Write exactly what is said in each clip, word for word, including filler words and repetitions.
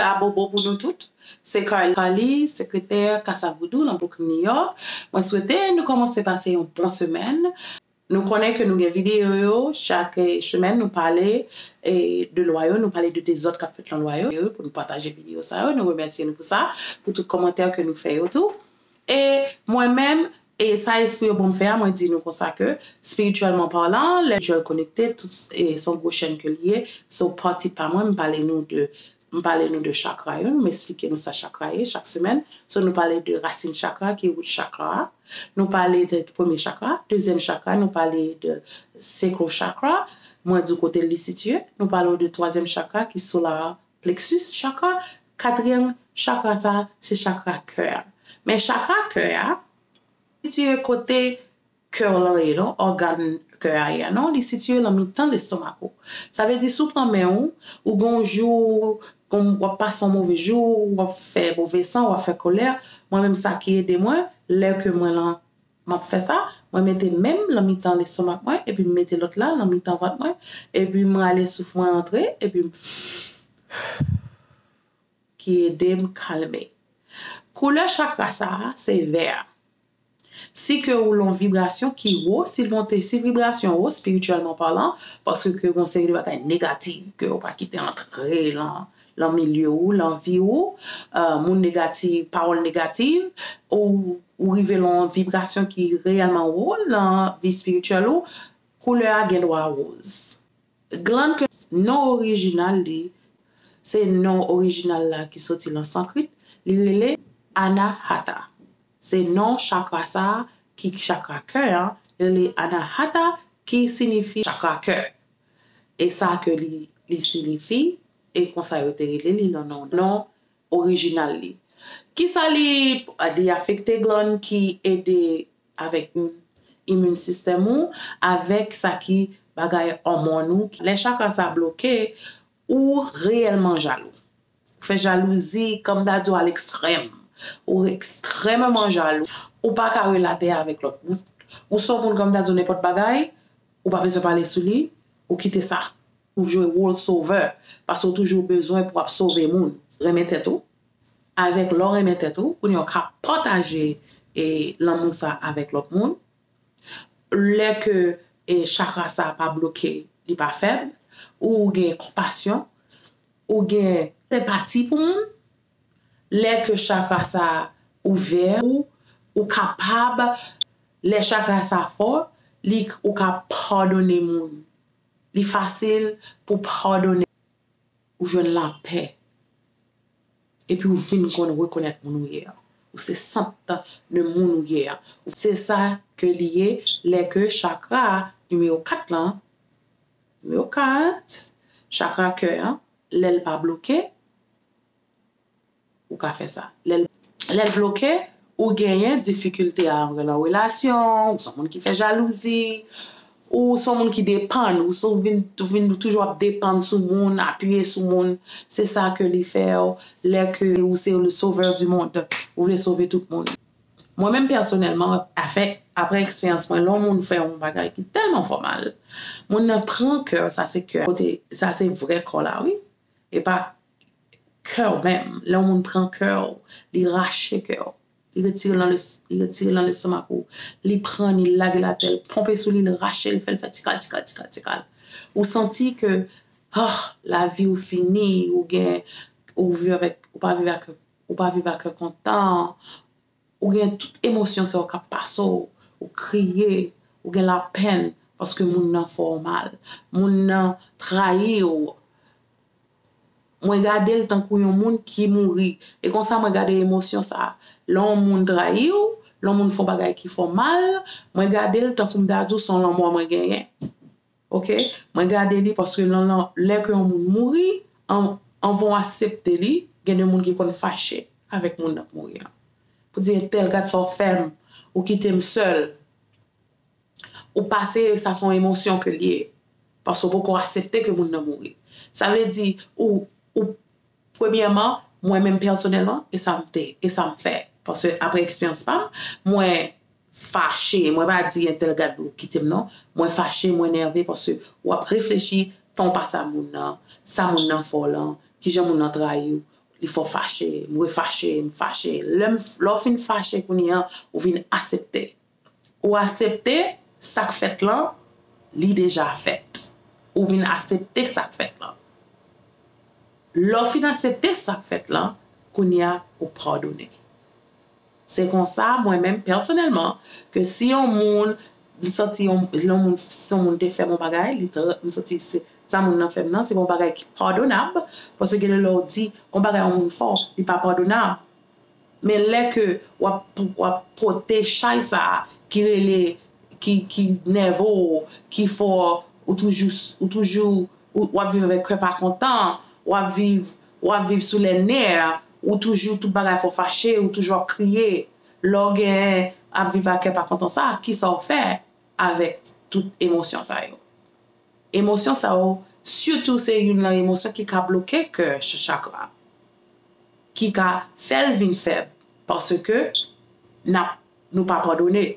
Abobo pou nou tout. Se Carly, Carly, sekretè Casa Voodoo nan Brooklyn, New York. Mwen swete nou kòmanse pase yon bon semèn. Nou konnen ke nou gen videyo yo, chak, eh, semèn nou pale, eh, de lwa yo, nou pale de dezòd k ap fèt nan lwa yo, pou nou pataje videyo sa yo. Nou remèsye nou pou sa, pou tout kòmantè ke nou fè yo tou. E mwen menm, e sa espri yo ban m fè a, mwen di nou konsa ke, espirityèlman palan, lè je konekte, tout, e se yon gwo chèn ke l ye. So, pati pa mwen, m pale nou de, m pale nou de chakra yo, m esplike nou sa chakra ye chak semèn. So, nou pale de rasin chakra, ki wout chakra a. Nou pale de premye chakra, dezyèm chakra, nou pale de sacral chakra, mwen di w kote li sitiye. Nou pale w de twazyèm chakra, ki solar plexus chakra. Katriyèm chakra sa, se chakra kè a. Men chakra kè a, sitiye kote kè w lan ye, non, ògàn kè a ye a, non, li sitiye lan mitan lestomak ou. Sa vle di, si w pran men w, ou gen yon jou, kon w ap pase yon move jou, w ap fè move san, w ap fè kòlè, mwen menm sa ki ede mwen, lè ke mwen lan, m ap fè sa, mwen mete men m lan mitan lestomak mwen, epi m mete lòt la lan mitan vant mwen, epi m rale souf mwen antre, epi m ki ede m kalme. Koulè chakra sa a, se vè a. Si ke ou lan vibrasyon ki wo, si l monte, si vibrasyon wo, espirityèlman palan, paske ke gon seri de bagay negatif ke ou pa kite antre lan, lan milye ou, lan vi ou, eh, moun negatif, pawòl negatif, ou, ou rive lan vibrasyon ki reyèlman wo, lan vi espirityèl ou, koulè a gen dwa woz. Glann ke non orijinal li, se non orijinal la ki soti lan sankrit, li rele Anahata. Se non chakra sa a, ki chakra kè an, li rele Anahata, ki sinifi chakra kè. E sa ke li, li sinifi, e konsa yo te rele li nan non, non orijinal li. Kisa li, li afekte glann ki ede avèk immune system ou, avèk sa ki bagay òmòn ou. Lè chakra sa bloke, ou reyèlman jalou. Ou fè jalouzi, kòm ta di w, a lekstrèm. Ou ekstrèmman jalou. Ou pa ka relate avèk lòt moun. Ou se yon moun, kòm ta di w, nenpòt bagay, ou pa bezwen pale sou li, ou kite sa. Ou jwe wòl sovè, paske ou toujou bezwen pou w ap sove moun. Renmen tèt ou. Avèk lè w renmen tèt ou, kounye a w ka pataje, e, lanmou sa avèk lòt moun. Lè ke, e, chakra sa pa bloke, li pa fèb, ou gen konpasyon, ou gen senpati pou moun. Lè ke chakra sa ouvè, ou, ou kapab, lè chakra sa fò, li, ou ka padone moun. Li fasil pou padone. Ou jwenn lapè. Epi ou vin konn rekonèt moun ou ye a. Ou se sant de moun ou ye a. Se sa ke li ye lè ke chakra nimewo kat lan, nimewo kat, chakra kè an, lè l pa bloke, ou ka fè sa. Lè l, lè l bloke, ou genyen difikilte a antre nan relasyon, ou se yon moun ki fè jalouzi, ou se yon moun ki depann, ou se, ou vin, ou vin toujou ap depann sou moun, apiye sou moun. Se sa ke li fè w, lè ke ou se le sauveur du monde, ou vle sove tout moun. Mwen menm pèsonèlman, avèk, apre eksperyans mwen, lè yon moun fè yon bagay ki tèlman fè w mal, moun nan pran kè, sa se kè, kote, sa se vrè kò la, wi. E pa kè w menm. Lè yon moun pran kè w, li rache kè w. Li retire l nan le, li retire l nan lestomak ou. Li pran, li lage l atè, l ponpe sou li, li rache l, fè l fè tikal, tikal, tikal, tikal. Ou santi ke, ah, lavi w fini, ou gen, ou viv avèk, ou pa viv ak, ou pa viv ak kè kontan, ou gen tout emosyon sa yo k ap pase w, ou kriye, ou gen lapenn, paske moun nan fè w mal, moun nan trayi w. Mwen gade l tankou yon moun ki mouri. E konsa mwen gade emosyon sa a. Lè yon moun trayi w, lè yon moun fè yon bagay ki fè w mal, mwen gade l tankou m ta di w se yon lanmò mwen genyen. Oke? Mwen gade li paske lan, lan, lè ke yon moun mouri, an, anvan w aksepte li, gen de moun ki konn fache avèk moun nan k mouri an. Pou di, entèl, gad sa w fè m, ou kite m sèl. Ou pase, sa se yon emosyon ke l ye. Paske w poko aksepte ke moun nan mouri. Sa vle di, ou, ou, premyèman, mwen menm pèsonèlman, e sa m te, e sa m fè. Paske apre eksperyans pa m, mwen fache, mwen pa di entèl gad ou kite m non. Mwen fache, mwen nève paske w ap reflechi tan w pase a moun nan, sa moun nan fè w lan, Kijan moun nan trayi w, li fè w fache, m refache, m fache. Lè m, lè w fin fache kounye a, ou vin aksepte. Ou aksepte sa k fèt lan, li deja fèt. Ou vin aksepte sa k fèt lan. Lè w fin aksepte sa k fèt lan, kounye a, ou padone. Se konsa, mwen menm, pèsonèlman, ke si yon moun, m santi yon, yon moun, si yon moun te fè m yon bagay, li trè, m santi se, sa moun nan fè m nan, se yon bagay ki padonab, paske gen lè w di, yon bagay yon moun fè w, li pa padonab. Men lè ke w ap, w ap pote chay sa a ki rele, ki, ki nève w, ki fè w toujou, ou toujou, ou, w ap viv avèk kè pa kontan, w ap viv, w ap viv sou lè nè, ou toujou tout bagay fè w fache, ou toujou ap kriye. Lè w gen ap viv ak kè pa kontan sa, kisa w fè avèk tout emosyon sa yo? Emosyon sa yo, sitou se youn nan emosyon ki ka bloke kè ch-, chakra, ki ka fè l vin fèb, paske n ap, nou pa padone,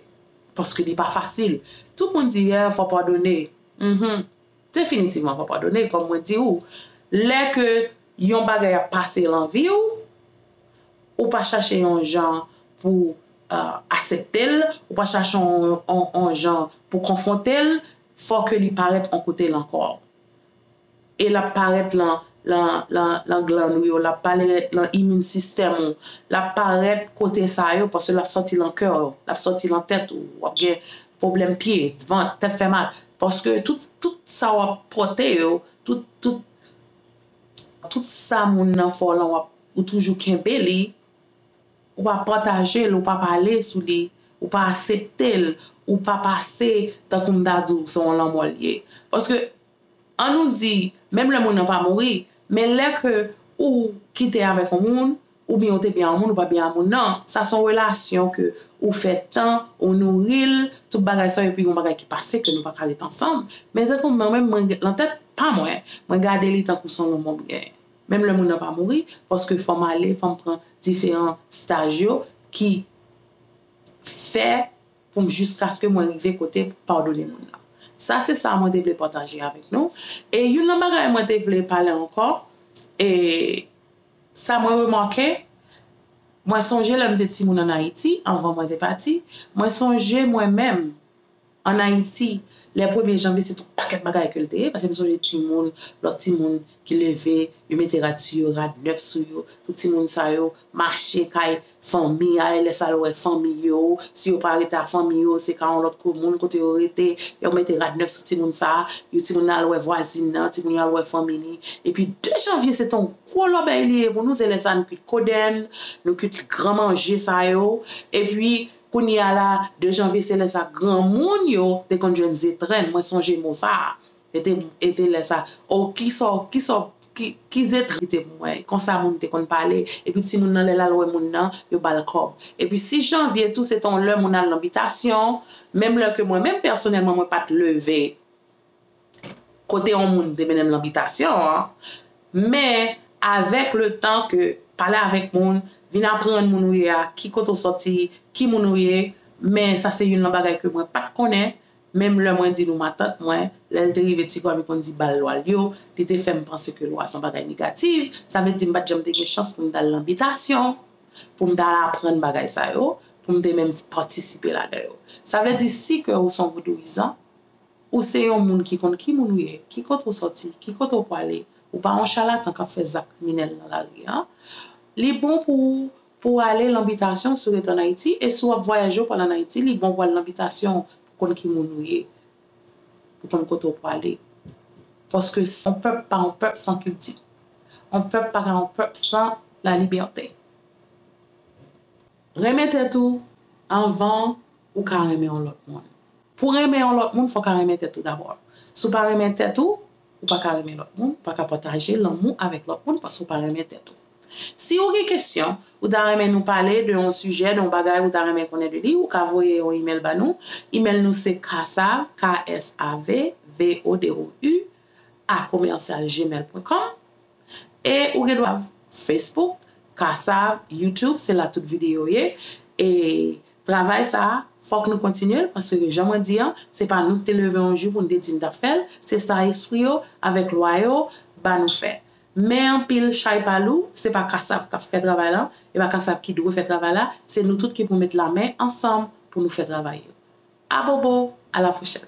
paske li pa fasil. Tout moun di, yeah, fò padone. Mhm. Definitivman, fò padone, kòm mwen di w, lè ke yon bagay ap pase lan vi w, ou pa chache yon jan pou, euh, aksepte l, ou pa chache yon, yon, yon jan pou konfwonte l, fò ke li parèt yon kote l ankò. E l ap parèt lan, lan, lan, lan glann ou yo, l ap parèt lan imin sistèm ou, l ap parèt kote sa yo, paske l ap sòti lan kè w, l ap sòti lan tèt ou, w ap gen pwoblèm pye, vant, tèt fè mal. Paske tout, tout sa w ap pote yo, tout, tout, tout sa moun nan fè w lan, w ap, ou toujou kenbe li, ou pa pataje l, ou pa pale sou li, ou pa aksepte l, ou pa pase, tankou m ta di w, se yon lanmò l ye. Paske, ann nou di, menm lè moun nan pa mouri, men lè ke ou kite avèk yon moun, oubyen ou te byen a yon moun, ou pa byen a moun nan, sa se yon relasyon ke ou fè tan, ou nouri l, tout bagay sa yo, epi yon bagay ki pase ke nou pa ka ret ansanm. Men tankou mwen menm, mwen, lan tèt pa mwen, mwen gade li tankou se yon lanmò m genyen. Menm lè moun nan pa mouri, paske fò m ale, fò m pran diferan staj yo ki fè pou m jiskaske mwen rive kote padone moun nan. Sa se sa mwen te vle pataje avèk nou. E youn nan bagay mwen te vle pale ankò, e sa mwen remake, mwen sonje lè m te timoun ann Ayiti, anvan mwen te pati, mwen sonje mwen menm, ann Ayiti, lè premye janvye, se t yon pakèt bagay ke l te ye, paske m sonje timoun, lòt timoun ki leve, yo mete rad sou yo, rad nèf sou yo, tout timoun sa yo mache kay fanmi, ay lè sa al wè fanmi yo, si yo pa rete a fanmi yo, se ka yon lòt komin kote yo rete, yo mete rad nèf sou timoun sa, yo timoun nan al wè vwazin nan, timoun yo al wè fanmi li, epi de janvye se t yon gwo lòbèy li ye pou nou, se lè sa nou kwit kodenn, nou kwit gran manje sa yo, epi Kounye a la, de janvye se lè sa granmoun yo te konn jwenn zetrenn, mwen sonje mo sa a. E te, e te lè sa, o, kisa, kisa, ki, ki zetrenn ki te pou mwen? Konsa moun te konn pale, epi timoun nan lè l al wè moun nan, yo ba l kòb. Epi sis janvye tou, se te yon lè moun al nan bitasyon, menm lè ke mwen menm pèsonèlman mwen pa t leve kote yon moun te mennen m nan bitasyon an, men avèk le tan ke pale avèk moun, vin aprann moun ou ye a, ki kote w sòti, ki moun ou ye, men sa se youn nan bagay ke mwen pa t konnen, menm lè mwen di nou matant mwen, lè l te rive ti pwa li konn di ba l lwa l yo, li te fè m panse ke lwa se yon bagay negatif, sa vle di m pa t janm te gen chans pou m t al nan bitasyon, pou m t al aprann bagay sa yo, pou m te menm patisipe ladan yo. Sa vle di si ke ou se yon vodouyizan, ou se yon moun ki konn ki moun ou ye, ki kote w sòti, ki kote w prale, ou pa yon chalatan k ap fè zak kriminèl nan lari a, li bon pou ou, pou w ale lan bitasyon si w ret ann Ayiti, e si w ap vwayaje ou pral ann Ayiti, li bon pou w al lan bitasyon pou konn ki moun ou ye, pou konn kote w prale. Paske yon pèp pa yon pèp san kilti. Yon pèp pa ka yon pèp san lalibète. Renmen tèt ou anvan ou ka renmen yon lòt moun. Pou renmen yon lòt moun, fò w ka renmen tèt ou dabò. Si w pa renmen tèt ou, ou pa ka renmen lòt moun, ou pa ka pataje lanmou avèk lòt moun paske w pa renmen tèt ou. Si w gen kesyon, ou ta renmen nou pale de yon sijè, de yon bagay ou ta renmen konnen de li, ou ka voye yon imèl ba nou. Imèl nou se kasav, K S A V, V O D O U, a commercial gmail point com. E ou gen dwa Facebook, Kasav, YouTube, se la tout videyo ye. E travay sa a, fòk nou kontinye l, paske jan mwen di an, se pa nou ki te leve yon jou pou n te di n t ap fè l, se sa espri yo avèk lwa yo ba nou fè. Men anpil chay pa lou, se pa kasav k ap fè travay la, e pa kasav ki dwe fè travay la, se nou tout ki pou met lamen ansanm pou nou fè travay yo. Abobo, a la pwochèn.